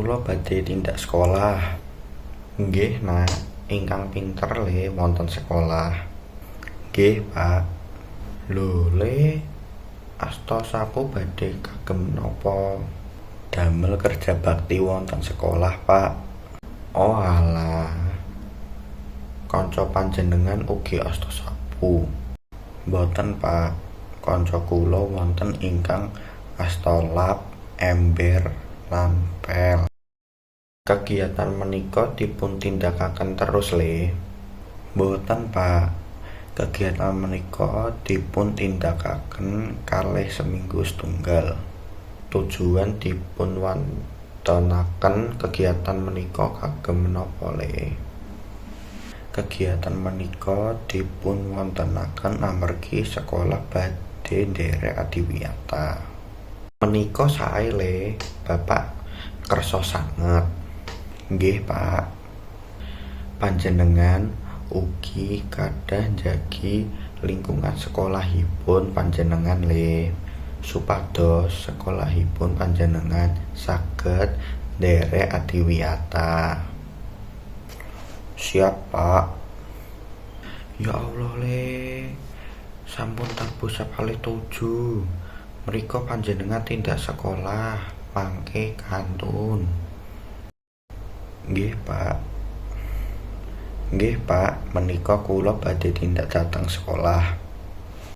Kula badhe tindak sekolah. Nggih, Nak, ingkang pinter, Le, wonten sekolah. Nggih, Pak. Lho, Le, asta sapu badhe kagem napa? Damel kerja bakti wonten sekolah, Pak. Oh alah. Kanca panjenengan ugi asta sapu? Mboten, Pak. Kanca kula wonten ingkang asta lap, ember, lan pel. Kegiatan menika dipuntindakaken terus, Le? Mboten, Pak. Kegiatan menika dipuntindakaken kalih seminggu setunggal. Tujuan dipunwontenaken kegiatan menika kagem menapa, Le? Kegiatan menika dipunwontenaken amargi sekolah badhe ndherek adiwiyata. Menika sae, Le. Bapak kersa sanget. Nggih, Pak. Panjenengan ugi kadah njagi lingkungan sekolahipun panjenengan, Le, supados sekolahipun panjenengan saged ndherek adiwiyata. Siap, Pak. Ya Allah, Le. Sampun tabuh 6:30. Mriko panjenengan tindak sekolah mangke kantun. Nggih, Pak. Nggih, Pak, menika kula badhe tindak dhateng sekolah.